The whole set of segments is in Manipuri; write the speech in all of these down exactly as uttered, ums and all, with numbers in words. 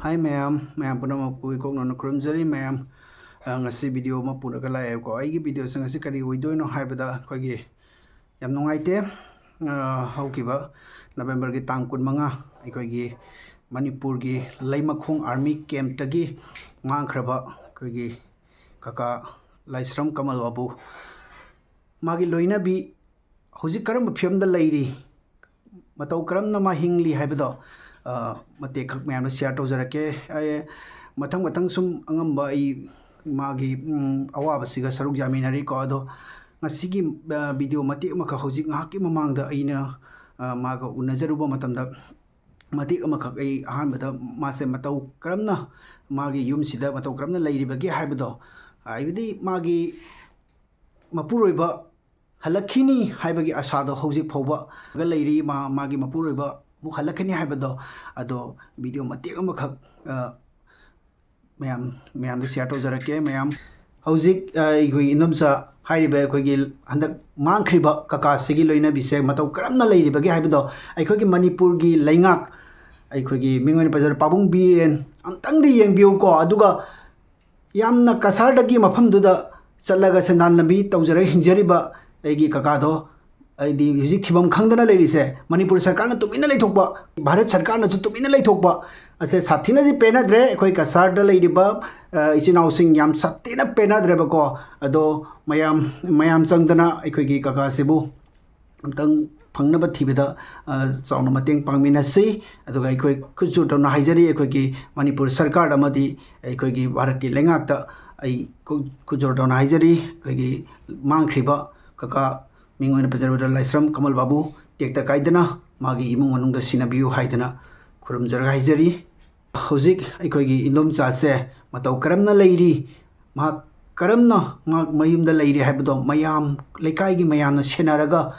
ꯍꯥꯏ ꯃꯌꯥꯝ, ꯃꯌꯥꯝ ꯄꯨꯝꯅꯃꯛꯄꯨ ꯏꯀꯣꯛꯅꯅ ꯈꯨꯔꯨꯝꯖꯔꯤ꯫ ꯃꯌꯥꯝ, ꯑ, ꯉꯁꯤ ꯚꯤꯗꯤꯑꯣ ꯑꯃ ꯄꯨꯔꯒ ꯂꯥꯛꯑꯦꯕꯀꯣ꯫ ꯑꯩꯒꯤ ꯚꯤꯗꯤꯑꯣꯁꯦ ꯉꯁꯤ ꯀꯔꯤ ꯑꯣꯏꯗꯣꯏꯅꯣ ꯍꯥꯏꯕꯗ, ꯑꯩꯈꯣꯏꯒꯤ ꯌꯥꯝ ꯅꯨꯡꯉꯥꯏꯇꯦ꯫ ꯑ, ꯍꯧꯈꯤꯕ ꯅꯕꯦꯝꯕꯔꯒꯤ ꯇꯥꯡ ꯀꯨꯟꯃꯉꯥ, ꯑꯩꯈꯣꯏꯒꯤ ꯃꯅꯤꯄꯨꯔꯒꯤ ꯂꯩꯃꯈꯣꯡ ꯑꯥꯔꯃꯤ ꯀꯦꯝꯞꯇꯒꯤ ꯃꯥꯡꯈ꯭ꯔꯕ ꯑꯩꯈꯣꯏꯒꯤ ꯀꯀꯥ ꯂꯥꯏꯁ꯭ꯔꯝ ꯀꯃꯜ ꯕꯥꯕꯨ, ꯃꯥꯒꯤ ꯂꯣꯏꯅꯕꯤ ꯍꯧꯖꯤꯛ ꯀꯔꯝꯕ ꯐꯤꯕꯝꯗ ꯂꯩꯔꯤ, ꯃꯇꯧ ꯀꯔꯝꯅ ꯃꯥ ꯍꯤꯡꯂꯤ ꯍꯥꯏꯕꯗꯣ, ꯑ, ꯃꯇꯦꯛ ꯈꯛ ꯃꯌꯥꯝꯗ ꯁꯤꯌꯥꯔ ꯇꯧꯖꯔꯛꯀꯦ꯫ ꯑꯩ ꯃꯊꯪ ꯃꯊꯪ ꯁꯨꯝ ꯑꯉꯝꯕ ꯑꯩ ꯃꯥꯒꯤ, ꯎꯝ, ꯑꯋꯥꯕꯁꯤꯒ ꯁꯔꯨꯛ ꯌꯥꯃꯤꯟꯅꯔꯤꯀꯣ꯫ ꯑꯗꯣ ꯉꯁꯤꯒꯤ, ꯑ, ꯚꯤꯗꯤꯑꯣ ꯃꯇꯦꯛ ꯑꯃꯈꯛ ꯍꯧꯖꯤꯛ ꯉꯥꯏꯍꯥꯛꯀꯤ ꯃꯃꯥꯡꯗ ꯑꯩꯅ, ꯑ, ꯃꯥꯒ ꯎꯅꯖꯔꯨꯕ ꯃꯇꯝꯗ ꯃꯇꯦꯛ ꯑꯃꯈꯛ ꯑꯩ ꯑꯍꯥꯟꯕꯗ ꯃꯥꯁꯦ ꯃꯇꯧ ꯀꯔꯝꯅ ꯃꯥꯒꯤ ꯌꯨꯝꯁꯤꯗ ꯃꯇꯧ ꯀꯔꯝꯅ ꯂꯩꯔꯤꯕꯒꯦ ꯍꯥꯏꯕꯗꯣ, ꯍꯥꯏꯕꯗꯤ ꯃꯥꯒꯤ ꯃꯄꯨꯔꯣꯏꯕ ꯍꯜꯂꯛꯈꯤꯅꯤ ꯍꯥꯏꯕꯒꯤ ꯑꯁꯥꯗꯣ ꯍꯧꯖꯤꯛ ꯐꯥꯎꯕ ꯂꯩꯔꯤ꯫ ꯃꯥ, ꯃꯥꯒꯤ ꯃꯄꯨꯔꯣꯏꯕ ꯑꯃꯨꯛ ꯍꯜꯂꯛꯀꯅꯤ ꯍꯥꯏꯕꯗꯣ, ꯑꯗꯣ ꯚꯤꯗꯤꯑꯣ ꯃꯇꯦꯛ ꯑꯃꯈꯛ, ꯑ, ꯃꯌꯥꯝ, ꯃꯌꯥꯝꯗ ꯁꯤꯌꯥꯔ ꯇꯧꯖꯔꯛꯀꯦ꯫ ꯃꯌꯥꯝ, ꯍꯧꯖꯤꯛ, ꯑ, ꯑꯩꯈꯣꯏ ꯏꯟꯗꯣꯝꯆꯥ ꯍꯥꯏꯔꯤꯕ ꯑꯩꯈꯣꯏꯒꯤ ꯍꯟꯗꯛ ꯃꯥꯡꯈ꯭ꯔꯤꯕ ꯀꯀꯥꯁꯤꯒꯤ ꯂꯣꯏꯅꯕꯤꯁꯦ ꯃꯇꯧ ꯀꯔꯝꯅ ꯂꯩꯔꯤꯕꯒꯦ ꯍꯥꯏꯕꯗꯣ ꯑꯩꯈꯣꯏꯒꯤ ꯃꯅꯤꯄꯨꯔꯒꯤ ꯂꯩꯉꯥꯛ, ꯑꯩꯈꯣꯏꯒꯤ ꯃꯤꯡ ꯑꯣꯏꯅ ꯄꯟꯖꯔ ꯄꯥꯕꯨꯡ ꯕꯤꯔꯦꯟ, ꯑꯝꯇꯪꯗꯤ ꯌꯦꯡꯕꯤꯌꯨꯀꯣ꯫ ꯑꯗꯨꯒ ꯌꯥꯝꯅ ꯀꯁꯥꯔꯗꯒꯤ ꯃꯐꯝꯗꯨꯗ ꯆꯠꯂꯒ ꯁꯦꯟꯗꯥꯟ ꯂꯝꯕꯤ ꯇꯧꯖꯔꯒ ꯍꯤꯡꯖꯔꯤꯕ ꯑꯩꯒꯤ ꯀꯀꯥꯗꯣ, ꯍꯥꯏꯗꯤ ꯍꯧꯖꯤꯛ ꯊꯤꯐꯝ ꯈꯪꯗꯅ ꯂꯩꯔꯤꯁꯦ, ꯃꯅꯤꯄꯨꯔ ꯁꯔꯀꯥꯔꯅ ꯇꯨꯃꯤꯟꯅ ꯂꯩꯊꯣꯛꯄ, ꯚꯥꯔꯠ ꯁꯔꯀꯥꯔꯅꯁꯨ ꯇꯨꯃꯤꯟꯅ ꯂꯩꯊꯣꯛꯄ ꯑꯁꯦ ꯁꯥꯊꯤꯅꯗꯤ ꯄꯦꯟꯅꯗ꯭ꯔꯦ꯫ ꯑꯩꯈꯣꯏ ꯀꯁꯥꯔꯗ ꯂꯩꯔꯤꯕ, ꯑ, ꯏꯆꯤꯟ ꯏꯅꯥꯎꯁꯤꯡ ꯌꯥꯝ ꯁꯥꯊꯤꯅ ꯄꯦꯟꯅꯗ꯭ꯔꯦꯕꯀꯣ꯫ ꯑꯗꯣ ꯃꯌꯥꯝ, ꯃꯌꯥꯝ ꯆꯪꯗꯅ ꯑꯩꯈꯣꯏꯒꯤ ꯀꯀꯥꯁꯤꯕꯨ ꯑꯝꯇꯪ ꯐꯪꯅꯕ ꯊꯤꯕꯗ, ꯑ, ꯆꯥꯎꯅ ꯃꯇꯦꯡ ꯄꯥꯡꯃꯤꯟꯅꯁꯤ꯫ ꯑꯗꯨꯒ ꯑꯩꯈꯣꯏ ꯈꯨꯠ ꯖꯣꯔ ꯇꯧꯅ ꯍꯥꯏꯖꯔꯤ, ꯑꯩꯈꯣꯏꯒꯤ ꯃꯅꯤꯄꯨꯔ ꯁꯔꯀꯥꯔ ꯑꯃꯗꯤ ꯑꯩꯈꯣꯏꯒꯤ ꯚꯥꯔꯠꯀꯤ ꯂꯩꯉꯥꯛꯇ ꯑꯩ ꯈꯨ-, ꯈꯨꯠ ꯖꯣꯔ ꯇꯧꯅ ꯍꯥꯏꯖꯔꯤ꯫ ꯑꯩꯈꯣꯏꯒꯤ ꯃꯥꯡꯈ꯭ꯔꯤꯕ ꯀꯀꯥ, ꯃꯤꯡ ꯑꯣꯏꯅ ꯄꯟꯖꯔꯕꯗ ꯂꯥꯏꯁ꯭ꯔꯝ ꯀꯃꯜ ꯕꯥꯕꯨ, ꯇꯦꯛꯇ ꯀꯥꯏꯗꯅ ꯃꯥꯒꯤ ꯏꯃꯨꯡ ꯃꯅꯨꯡꯗ ꯁꯤꯟꯅꯕꯤꯌꯨ ꯍꯥꯏꯗꯅ ꯈꯨꯔꯨꯝꯖꯔꯒ ꯍꯥꯏꯖꯔꯤ꯫ ꯍꯧꯖꯤꯛ ꯑꯩꯈꯣꯏꯒꯤ ꯏꯟꯗꯣꯝꯆꯥꯁꯦ ꯃꯇꯧ ꯀꯔꯝꯅ ꯂꯩꯔꯤ, ꯃꯍꯥꯛ ꯀꯔꯝꯅ ꯃꯍꯥꯛ ꯃꯌꯨꯝꯗ ꯂꯩꯔꯤ ꯍꯥꯏꯕꯗꯣ ꯃꯌꯥꯝ, ꯂꯩꯀꯥꯏꯒꯤ ꯃꯌꯥꯝꯅ ꯁꯦꯟꯅꯔꯒ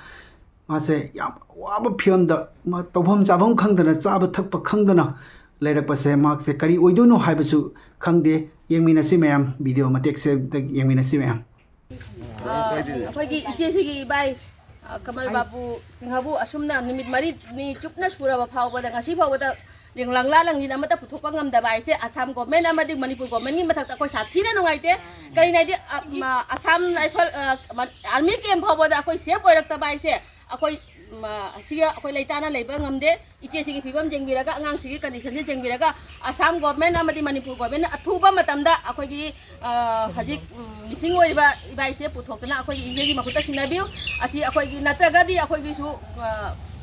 ꯃꯥꯁꯦ ꯌꯥꯝ ꯑꯋꯥꯕ ꯐꯤꯕꯝꯗ, ꯃꯥ ꯇꯧꯐꯝ ꯆꯥꯐꯝ ꯈꯪꯗꯅ, ꯆꯥꯕ ꯊꯛꯄ ꯈꯪꯗꯅ ꯂꯩꯔꯛꯄꯁꯦ, ꯃꯍꯥꯛꯁꯦ ꯀꯔꯤ ꯑꯣꯏꯗꯣꯏꯅꯣ ꯍꯥꯏꯕꯁꯨ ꯈꯪꯗꯦ꯫ ꯌꯦꯡꯃꯤꯟꯅꯁꯤ ꯃꯌꯥꯝ, ꯚꯤꯗꯤꯑꯣ ꯃꯇꯦꯛꯁꯦ ꯑꯝꯇ ꯌꯦꯡꯃꯤꯟꯅꯁꯤ ꯃꯌꯥꯝ꯫ ꯑ, ꯑꯩꯈꯣꯏꯒꯤ ꯏꯆꯦꯁꯤꯒꯤ ꯏꯕꯥꯏ, ꯑ, ꯀꯃꯜ ꯕꯥꯕꯨ ꯁꯤꯡꯍꯕꯨ ꯑꯁꯨꯝꯅ ꯅꯨꯃꯤꯠ ꯃꯔꯤꯅꯤ ꯆꯨꯞꯅ ꯁꯨꯔꯕ ꯐꯥꯎꯕꯗ, ꯉꯁꯤ ꯐꯥꯎꯕꯗ ꯂꯪꯂꯥ ꯂꯪꯖꯤꯟ ꯑꯃꯠꯇ ꯄꯨꯊꯣꯛꯄ ꯉꯝꯗꯕ ꯍꯥꯏꯁꯦ ꯑꯁꯥꯝ ꯒꯣꯔꯃꯦꯟ ꯑꯃꯗꯤ ꯃꯅꯤꯄꯨꯔ ꯒꯣꯔꯃꯦꯟꯒꯤ ꯃꯊꯛꯇ ꯑꯩꯈꯣꯏ ꯁꯥꯊꯤꯅ ꯅꯨꯡꯉꯥꯏꯇꯦ꯫ ꯀꯔꯤꯅꯣ ꯍꯥꯏꯗꯤ, ꯑ, ꯃ-, ꯑꯁꯥꯝ ꯔꯥꯏꯐꯜ, ꯑ, ꯃ-, ꯑꯥꯔꯃꯤ ꯀꯦꯝ ꯐꯥꯎꯕꯗ ꯑꯩꯈꯣꯏ ꯁꯦꯐ ꯑꯣꯏꯔꯛꯇꯕ ꯍꯥꯏꯁꯦ ꯑꯩꯈꯣꯏ, ꯃ-, ꯑꯁꯤꯒ ꯑꯩꯈꯣꯏ ꯂꯩꯇꯥꯅ ꯂꯩꯕ ꯉꯝꯗꯦ꯫ ꯏꯆꯦꯁꯤꯒꯤ ꯐꯤꯕꯝ ꯌꯦꯡꯕꯤꯔꯒ, ꯑꯉꯥꯡꯁꯤꯒꯤ ꯀꯟꯗꯤꯁꯟꯁꯦ ꯌꯦꯡꯕꯤꯔꯒ, ꯑꯁꯥꯝ ꯒꯣꯔꯃꯦꯟ ꯑꯃꯗꯤ ꯃꯅꯤꯄꯨꯔ ꯒꯣꯔꯃꯦꯟꯅ ꯑꯊꯨꯕ ꯃꯇꯝꯗ ꯑꯩꯈꯣꯏꯒꯤ, ꯑ, ꯍꯧꯖꯤꯛ, ꯎꯝ, ꯃꯤꯁꯤꯡ ꯑꯣꯏꯔꯤꯕ ꯏꯕꯥꯏꯁꯦ ꯄꯨꯊꯣꯛꯇꯨꯅ ꯑꯩꯈꯣꯏꯒꯤ ꯏꯆꯦꯒꯤ ꯃꯈꯨꯠꯇ ꯁꯤꯟꯅꯕꯤꯌꯨ꯫ ꯑꯁꯤ ꯑꯩꯈꯣꯏꯒꯤ ꯅꯠꯇ꯭ꯔꯒꯗꯤ ꯑꯩꯈꯣꯏꯒꯤꯁꯨ, ꯑ,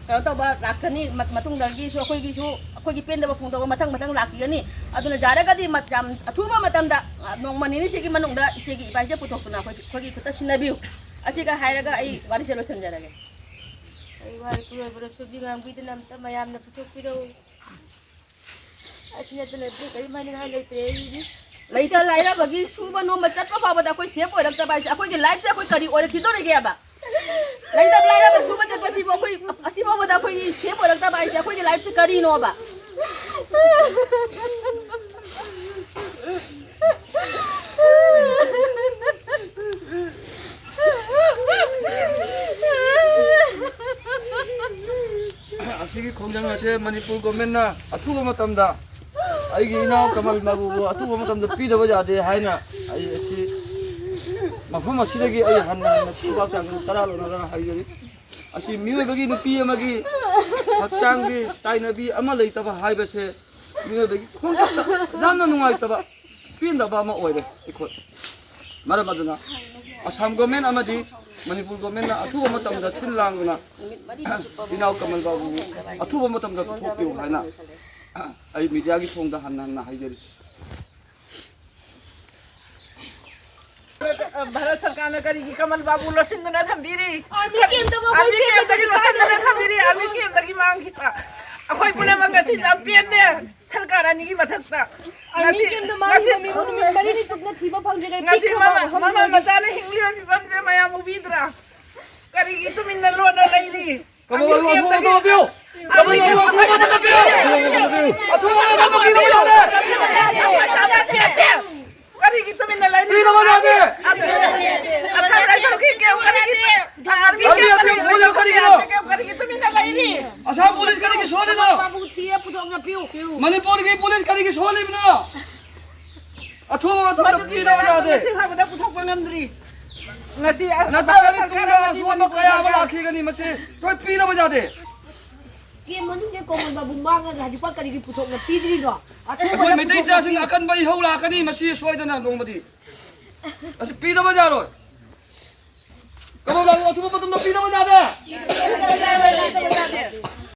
ꯀꯩꯅꯣ ꯇꯧꯕ ꯂꯥꯛꯀꯅꯤ, ꯃ-, ꯃꯇꯨꯡꯗꯒꯤꯁꯨ ꯑꯩꯈꯣꯏꯒꯤꯁꯨ, ꯑꯩꯈꯣꯏꯒꯤ ꯄꯦꯟꯗꯕ ꯐꯣꯡꯗꯣꯛꯄ ꯃꯊꯪ ꯃꯊꯪ ꯂꯥꯛꯈꯤꯒꯅꯤ꯫ ꯑꯗꯨꯅ ꯌꯥꯔꯒꯗꯤ ꯃ-, ꯌꯥꯝ ꯑꯊꯨꯕ ꯃꯇꯝꯗ, ꯑ, ꯅꯣꯡꯃ ꯅꯤꯅꯤꯁꯤꯒꯤ ꯃꯅꯨꯡꯗ ꯏꯆꯦꯒꯤ ꯏꯕꯥꯏꯁꯦ ꯄꯨꯊꯣꯛꯇꯨꯅ ꯑꯩꯈꯣꯏ, ꯑꯩꯈꯣꯏꯒꯤ ꯈꯨꯠꯇ ꯁꯤꯟꯅꯕꯤꯌꯨ꯫ ꯑꯁꯤꯒ ꯍꯥꯏꯔꯒ ꯑꯩ ꯋꯥꯔꯤꯁꯦ ꯂꯣꯏꯁꯤꯟꯖꯔꯒꯦ꯫ ꯑꯩ ꯋꯥꯔꯤꯁꯨ ꯂꯣꯏꯕꯗ ꯁꯨꯕꯤ ꯉꯥꯡꯕꯤꯗꯅ ꯑꯝꯇ ꯃꯌꯥꯝꯅ ꯄꯨꯊꯣꯛꯄꯤꯔꯛꯎ꯫ ꯑꯁꯤ ꯅꯠꯇꯅ ꯑꯇꯩ ꯀꯔꯤꯝ ꯍꯥꯏꯅꯤꯡꯉꯥꯏ ꯂꯩꯇ꯭ꯔꯦ ꯑꯩꯒꯤꯗꯤ꯫ ꯂꯩꯇ ꯂꯥꯏꯔꯕꯒꯤ ꯁꯨꯕ ꯅꯣꯝꯕ ꯆꯠꯄ ꯐꯥꯎꯕꯗ ꯑꯩꯈꯣꯏ ꯁꯦꯐ ꯑꯣꯏꯔꯛꯇꯕ ꯍꯥꯏꯁꯦ ꯑꯩꯈꯣꯏꯒꯤ ꯂꯥꯏꯐꯁꯦ ꯑꯩꯈꯣꯏ ꯀꯔꯤ ꯑꯣꯏꯔꯛꯈꯤꯗꯣꯔꯤꯒꯦꯕ? ꯂꯩꯇ ꯂꯥꯏꯔꯕ ꯁꯨꯕ ꯆꯠꯄꯁꯤꯕꯨ ꯑꯩꯈꯣꯏ, ꯑꯁꯤ ꯐꯥꯎꯕꯗ ꯑꯩꯈꯣꯏꯒꯤ ꯁꯦꯐ ꯑꯣꯏꯔꯛꯇꯕ ꯍꯥꯏꯁꯦ ꯑꯩꯈꯣꯏꯒꯤ ꯂꯥꯏꯐꯁꯦ ꯀꯔꯤꯅꯣꯕ? ꯑꯁꯤꯒꯤ ꯈꯣꯡꯖꯪ ꯑꯁꯦ ꯃꯅꯤꯄꯨꯔ ꯒꯣꯔꯃꯦꯟꯅ ꯑꯊꯨꯕ ꯃꯇꯝꯗ ꯑꯩꯒꯤ ꯏꯅꯥꯎ ꯀꯃꯜ ꯕꯥꯕꯨꯕꯨ ꯑꯊꯨꯕ ꯃꯇꯝꯗ ꯄꯤꯗꯕ ꯌꯥꯗꯦ ꯍꯥꯏꯅ ꯑꯩ ꯑꯁꯤ ꯃꯐꯝ ꯑꯁꯤꯗꯒꯤ ꯑꯩ ꯍꯟꯅ ꯍꯟꯅ ꯈꯨꯕꯥꯛ ꯆꯥꯡ ꯇꯔꯥ ꯂꯣꯟꯅꯗꯅ ꯍꯥꯏꯖꯔꯤ꯫ ꯑꯁꯤ ꯃꯤꯑꯣꯏꯕꯒꯤ ꯅꯨꯄꯤ ꯑꯃꯒꯤ ꯍꯛꯆꯥꯡꯒꯤ ꯇꯥꯏꯅꯕꯤ ꯑꯃ ꯂꯩꯇꯕ ꯍꯥꯏꯕꯁꯦ ꯃꯤꯑꯣꯏꯕꯒꯤ ꯈꯣꯡꯆꯠꯇ ꯌꯥꯝꯅ ꯅꯨꯡꯉꯥꯏꯇꯕ, ꯄꯦꯟꯗꯕ ꯑꯃ ꯑꯣꯏꯔꯦ ꯑꯩꯈꯣꯏ꯫ ꯃꯔꯝ ꯑꯗꯨꯅ ꯑꯁꯥꯝ ꯒꯣꯔꯃꯦꯟ ꯑꯃꯗꯤ ꯃꯅꯤꯄꯨꯔ ꯒꯣꯔꯃꯦꯟꯅ ꯑꯊꯨꯕ ꯃꯇꯝꯗ ꯁꯤꯜ ꯂꯥꯡꯗꯨꯅ ꯏꯅꯥꯎ ꯀꯃꯜ ꯕꯥꯕꯨꯕꯨ ꯑꯊꯨꯕ ꯃꯇꯝꯗ ꯄꯨꯊꯣꯛꯄꯤꯌꯨ ꯍꯥꯏꯅ ꯑꯩ ꯃꯤꯗꯤꯌꯥꯒꯤ ꯊꯣꯡꯗ ꯍꯟꯅ ꯍꯟꯅ ꯍꯥꯏꯖꯔꯤ꯫ ꯚꯥꯔꯠ ꯁꯔꯀꯥꯔꯅ ꯀꯔꯤꯒꯤ ꯀꯃꯜ ꯕꯥꯕꯨ ꯂꯣꯠꯁꯤꯟꯗꯨꯅ ꯊꯝꯕꯤꯔꯤ? ꯑꯥꯔꯃꯤ ꯀꯦꯝꯗꯕꯨ ꯑꯥꯔꯃꯤ ꯀꯦꯝꯗꯒꯤ ꯂꯣꯠꯁꯤꯟꯗꯨꯅ ꯊꯝꯕꯤꯔꯤ, ꯑꯥꯔꯃꯤ ꯀꯦꯝꯗꯒꯤ ꯃꯥꯡꯈꯤꯕ꯫ ꯑꯩꯈꯣꯏ ꯄꯨꯝꯅꯃꯛ ꯉꯁꯤ ꯌꯥꯝ ꯄꯦꯟꯗꯦ ꯁꯔꯀꯥꯔ ꯑꯅꯤꯒꯤ ꯃꯊꯛꯇ꯫ ꯑꯥꯔꯃꯤ ꯉꯁꯤ, ꯀꯦꯝꯗ ꯉꯁꯤ, ꯃꯥꯡꯈꯤꯕ ꯃꯤꯕꯨ ꯅꯨꯃꯤꯠ ꯃꯔꯤꯅꯤ ꯆꯨꯞꯅ ꯊꯤꯕ ꯐꯪꯗ꯭ꯔꯤꯉꯩ ꯉꯁꯤ ꯄꯤꯛꯈ꯭ꯔꯕ ꯃꯃꯥ, ꯃꯐꯝꯗꯨꯗ ꯃꯃꯥ ꯃꯆꯥꯅ ꯍꯤꯡꯂꯤꯕ ꯐꯤꯕꯝꯁꯦ ꯃꯌꯥꯝ ꯎꯕꯤꯗ꯭ꯔꯥ? ꯀꯔꯤꯒꯤ ꯇꯨꯃꯤꯟꯅ ꯂꯣꯟꯅ ꯂꯩꯔꯤ? ꯀꯃꯜ ꯕꯥꯕꯨ ꯑꯊꯨꯕ ꯃꯇꯝꯗ ꯄꯤꯌꯨ! ꯀꯃꯜ ꯕꯥꯕꯨ ꯑꯊꯨꯕ ꯃꯇꯝꯗ ꯄꯤꯌꯨ! ꯑꯊꯨꯕ ꯃꯇꯝꯗ ꯄꯤꯗꯕ ꯌꯥꯗꯦ! ꯀꯔꯤꯒꯤ ꯇꯨꯃꯤꯟꯅ ꯂꯩꯔꯤ? ꯄꯤꯗꯕ ꯌꯥꯗꯦ! ꯑꯁꯥꯝ ꯔꯥꯏꯐꯜꯒꯤ ꯀꯦꯝ ꯀꯔꯤꯒꯤ, ꯑꯥꯔꯃꯤ ꯑꯥꯔꯃꯤ ꯀꯦꯝ ꯑꯇꯦꯛ ꯁꯣꯜꯂꯤꯕ ꯀꯔꯤꯒꯤꯅꯣ? ꯀꯔꯤꯒꯤ ꯇꯨꯃꯤꯟꯅ ꯂꯩꯔꯤ? ꯑꯁꯥꯝ ꯄꯨꯂꯤꯁ ꯀꯔꯤꯒꯤ ꯁꯣꯜꯂꯤꯅꯣ? ꯕꯥꯕꯨ ꯊꯤꯌꯦ, ꯄꯨꯊꯣꯛ ꯄꯤꯌꯨ꯫ ꯃꯅꯤꯄꯨꯔꯒꯤ ꯄꯨꯂꯤꯁ ꯀꯔꯤꯒꯤ ꯁꯣꯜꯂꯤꯕꯅꯣ? ꯑꯊꯨꯕ ꯃꯇꯝꯗ ꯄꯤꯗꯕ ꯌꯥꯗꯦ꯫ ꯉꯁꯤ ꯐꯥꯎꯕꯗ ꯄꯨꯊꯣꯛꯄ ꯉꯝꯗ꯭ꯔꯤ꯫ ꯉꯁꯤ ꯅꯠꯇ꯭ꯔꯒꯗꯤ ꯇꯨꯡꯗ ꯁꯔꯀꯥꯔꯅ ꯉꯁꯤ ꯑꯁꯣꯟꯕ ꯃꯅꯤꯄꯨꯔ ꯀꯌꯥ ꯑꯃ ꯁꯔꯀꯥꯔ ꯂꯥꯛꯈꯤꯒꯅꯤ, ꯃꯁꯤ ꯁꯣꯏ ꯄꯤꯗꯕ ꯌꯥꯗꯦ꯫ ꯀꯦꯝ ꯃꯅꯨꯡꯗ ꯀꯣꯃꯟꯕꯕꯨ ꯃꯥꯡꯉꯒ ꯍꯧꯖꯤꯛꯐꯥꯎ ꯀꯔꯤꯒꯤ ꯄꯨꯊꯣꯛꯅ ꯄꯤꯗ꯭ꯔꯤꯅꯣ? ꯑꯩꯈꯣꯏ ꯑꯊꯨꯕꯗ ꯃꯩꯇꯩ ꯄꯨꯊꯣꯛꯅ ꯏꯆꯥꯁꯤꯡ ꯄꯤꯌꯨ꯫ ꯑꯀꯟꯕ ꯏꯍꯧ ꯂꯥꯛꯀꯅꯤ, ꯃꯁꯤ ꯁꯣꯏꯗꯅ ꯅꯣꯡꯃꯗꯤ꯫ ꯑꯁꯤ ꯄꯤꯗꯕ ꯌꯥꯔꯣꯏ꯫ ꯀꯔꯣ ꯂꯥꯛꯑꯣ, ꯑꯊꯨꯕ ꯃꯇꯝꯗ ꯄꯤꯗꯕ ꯌꯥꯗꯦ꯫